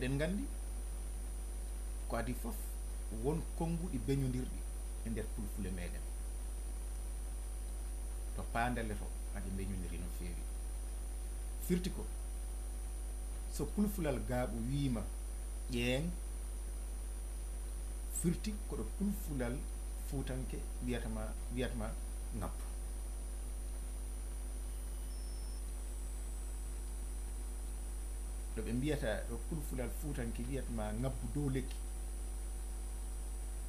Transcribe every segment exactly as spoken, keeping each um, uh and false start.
Eɗen nganndi ko adii fof won konnguɗi beñondirɗi e nder pulfule meeɗen. To paandale to aɗe mbeñondiri no feewi. Firti ko so pulfulal gaaɓu wiima ƴeeŋ, firti ko ɗo pulfulal fuutanke wiyata ma, wiyata ma ŋabbu. Ɗo ɓe mbiyata, ɗo pulfulal fuutanke wiyata ma ŋabbu dow lekki.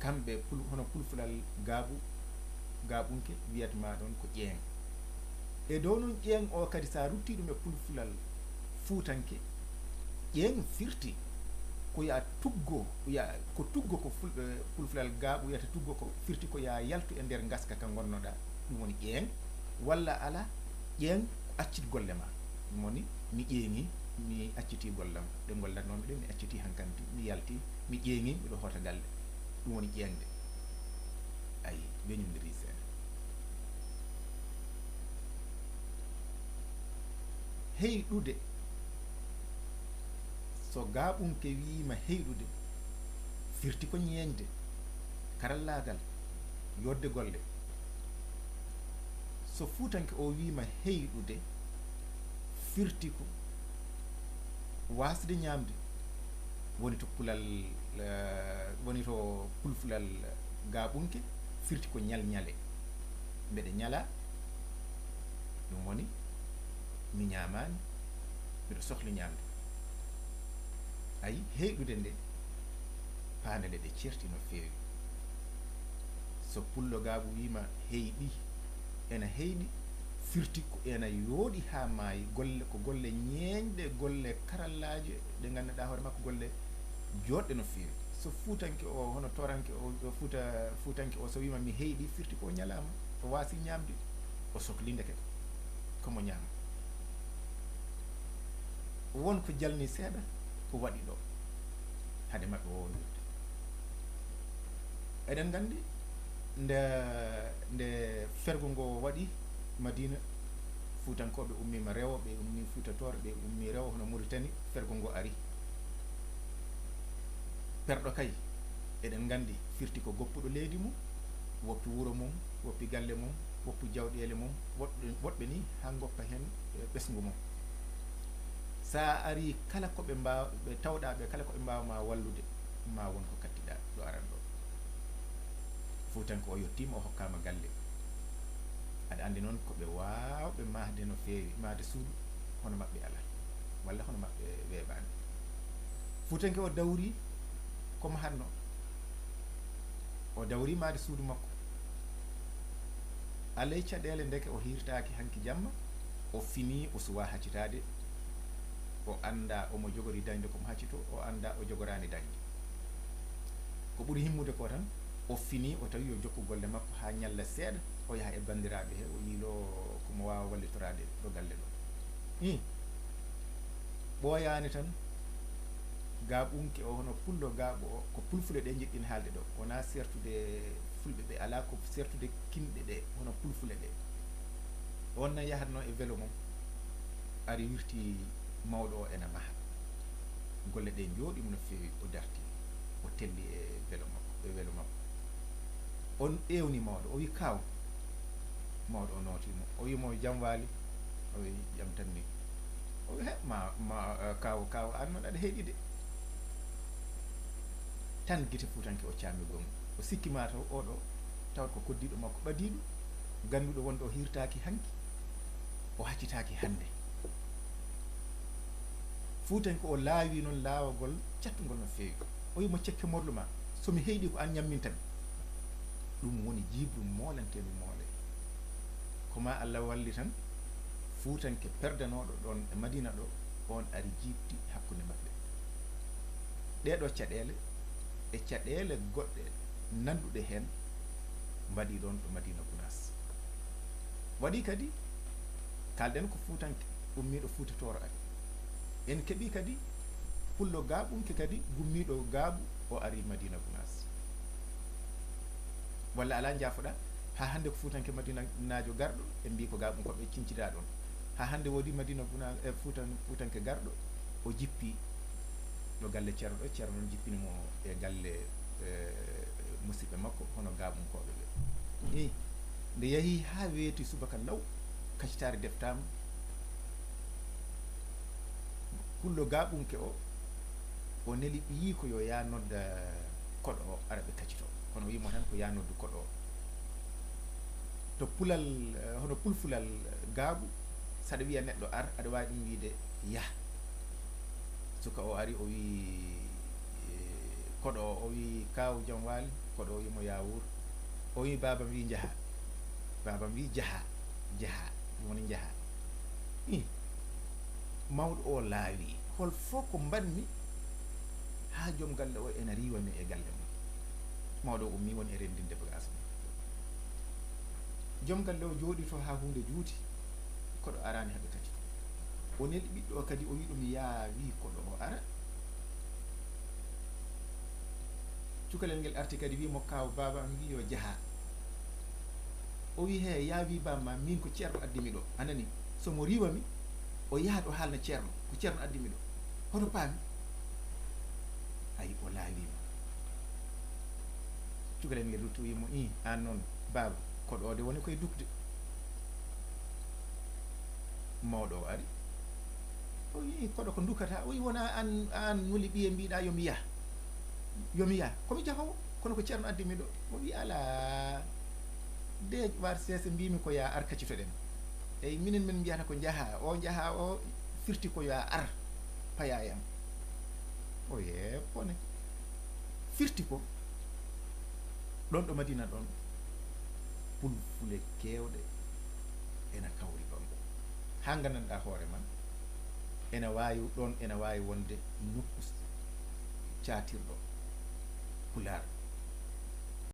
Kamɓe pul-, hono pulfulal gaaɓu, gaaɓunke wiyata ma ɗon ko ƴeeŋ. E dow noon ƴeeŋ o kadi, so a ruttii ɗum e pulfulal fuutanke, ƴeeŋ firti ko yo a tuggo, yo a, ko tuggo ko ful-, eh, pulfulal gaaɓu wiyata tuggo ko firti ko yo a yaltu e nder ngaska ka ngonnoɗaa, ɗum woni ƴeeŋ, walla alaa, ƴeeŋ ko accit golle ma. Ɗum woni mi ƴeeŋi, mi accitii golle am, ɗe ngollatnoomi ɗe, mi accitii hankanti, mi yaltii, mi ƴeeŋi, miɗo hoota galle. Ɗum woni ƴeeŋde. Ayi, beñondiri seeɗa. Heyɗude. So gaaɓunke wiima heyɗude, firti ko ñeeñde, karallaagal, yootde golle. So fuutanke o wiima heyɗude, firti ko waasde ñaamde, woni to pulal, eh, woni to pulfulal gaaɓunke, firti ko ñalñale. Mbeɗa ñala, ɗum woni mi ñaamaani, miɗo sohli ñaamde. Ayi, heyɗude nde, paandale ɗe ceerti no feewi. So pullo gaaɓu wiima heyɗi, ena heyɗi, firti ko ena yooɗi haa maayi. Golle, ko golle ñeeñɗe, golle karallaaje ɗe ngannduɗaa hoore makko, golle jooɗɗe no feewi. So fuutanke o, hono tooranke o, o fuuta-, fuutanke o, so wiima mi heyɗi, firti ko o ñalaama, o waasi ñaamde, o sokli ndeke ko, ko mo ñaama. Won ko jalni seeɗa ko waɗi ɗo, hade maɓɓe wowlirde. Eɗen nganndi nde, nde fergo ngo waɗi Madina, Fuutankooɓe ummiima rewo, ɓe ummi Fuuta Tooro, ɓe ummi rewo hono Muritani, fergo ngo ari. Perɗo kay, eɗen nganndi, firti ko goppuɗo leydi mum, woppi wuro mum, woppi galle mum, woppi jawɗeele mum, woɗɓe, woɗɓe ni haa ngoppa heen, eh, ɓesngu mum. So a arii kala ko ɓe mbaaw-, ɓe tawɗaa ɓe, kala ko ɓe mbaawa ma wallude, ma won ko kattiɗaa ɗo aran ɗo. Fuutanke o yottiima, o hokkaama galle. Aɗa anndi noon ko ɓe waawɓe mahde no feewi, mahde suudu, hono maɓɓe alaa, walla hono maɓɓe weeɓaani. Fuutanke o dawri ko mahatno, o dawri mahde suudu makko. Alay caɗeele, ndeke o hiirtaaki hanki jamma, o finii, o suwaa haccitaade, o anndaa omo jogori dañde ko mo haccitoo, o anndaa o jogoraani dañde. Ko ɓuri himmude ko tan, o finii, o tawi yo jokku golle makko haa ñalla seeɗa, o yaha e banndiraaɓe he, o yiiloo ko mo waawa wallitoraade ɗo galle ɗo. Hum. Ɓooyaani tan, gaaɓunke o, hono pullo gaaɓo o, ko pulfule ɗe njiɗɗen haalde ɗo. Wonaa seertude fulɓe ɓe, alaa ko seertude kinɗe ɗe, hono pulfule ɗe. On na yahatnoo e welo mum, ari wirti mawɗo o ena maha. Golle ɗe njooɗiimo no feewi, o darti, o telli e welo makko, e welo makko. On ewni mawɗo, o wi, "Kaaw." Mawɗo o nooti mo, o wi mo, "Jam waali?" O wi, "Jam tan ni." O wi, "He, ma, ma, eh, kaaw, kaaw, aan noon aɗa heyɗi de." Tan gite fuutanke o caami gonga. O sikki ma taw oɗo tawat ko koddiiɗo makko ɓadiiɗo, gannduɗo wonde o hiirtaaki hanki, o haccitaaki hannde. Fuutanke o laawi noon laawagol cattungol no feewi. O wi mo, "Cekke morlu ma, so mi heyɗi ko aan ñamminta mi." Ɗum woni jiiɓru moolanteendu moole. Ko ma Allah walli tan, fuutanke perdanooɗo ɗoon e Madina ɗo, oon ari jiiɓti hakkunde maɓɓe. Ɗee ɗoo caɗeele e caɗeele goɗɗe nanduɗe heen mbaɗi ɗoon ɗo Madina Gunaas. Waɗi kadi, kaalɗen ko fuutanke ummiiɗo Fuuta Tooro ari. En keɓi kadi pullo gaaɓunke kadi gummiiɗo gaaɓu, o ari Madina Gunaas. Walla alaa, njaafoɗaa, haa hannde ko fuutanke madinanaajo garɗo, ɓe mbii ko gaaɓunko ɓe cincida ɗoon. Haa hannde woodi Madina Gunaas, e fuutan-, fuutanke garɗo, o jippi, Galle Ceerno ɗo, Ceerno noon jippini mo e galle, eh, musidɓe makko, hono Gaaɓunkooɓe ɓe. I, nde yahi haa weeti subaka law, kacitaari deftaama. Pullo Gaaɓunke o, o neli ɓiyiiko yo yaa nodda koɗo o, ara ɓe kacitoo. Kono o wiyi mo tan ko yaa noddu koɗo o. To pulal, eh, hono pulfulal, eh, Gaaɓu, so aɗa wiya neɗɗo ar, aɗa waawi ɗum wiyde yah. Suka o ari, o wiyi, eh, koɗo o, o wiyi, "Kaaw, jam waali?" Koɗo o wiyi mo, "Yaa wuur." O wiyi, "Baaba am wiyi njahaa." Baaba am wiyi, "Jahaa, jahaa." Ɗum woni njahaa. Ih, mawɗo o laawi. Hol fof ko mbaɗmi haa joom galle o ena riiwa mi e galle mum? Mawɗo o ummii, woni e renndinde bagaas mum. Joom galle o jooɗii to haa huunde juuti, koɗo araani haa ɓe kacci to. O neli ɓiɗɗo o kadi, o wiyi ɗum, "Yaa wii koɗo o ara." Cukalel ngel arti kadi, wii mo, "Kaaw, baaba am wii yo jaha." O wii, "He, yaa wii baaba ma, min ko ceerno addi mi ɗo. A nani? So mo riiwa mi, o yahat o haalna ceerno, ko ceerno addi mi ɗo. Hoto paami?" Ayi, o laawiima. Cukalel ngel rutti, o wii mo, "Ih, aan noon, baaba, koɗo o de woni koye dukde." Mawɗo o ari. O wii, "Koɗo ko dukkata?" O wii, "Wona aan, aan nuli ɓiye mbiɗa yo mi yah. Yo mi yah. Ko mi jahoowo, kono ko ceerno addi mi ɗo." O wii, "Alaa, de war seese mbiimi ko yaa ar kaccitoɗen. Eyi, minen min mbiyata ko njaha, o njaha o firti ko yaa ar paya e am." O yee bone. Firti ko ɗon ɗo Madina ɗon, pulfule keewɗe ena kawri ɗon. Haa nganndanɗaa hoore ma, ena waawi ɗon, ena waawi wonde nokku caatirɗo Pulaar.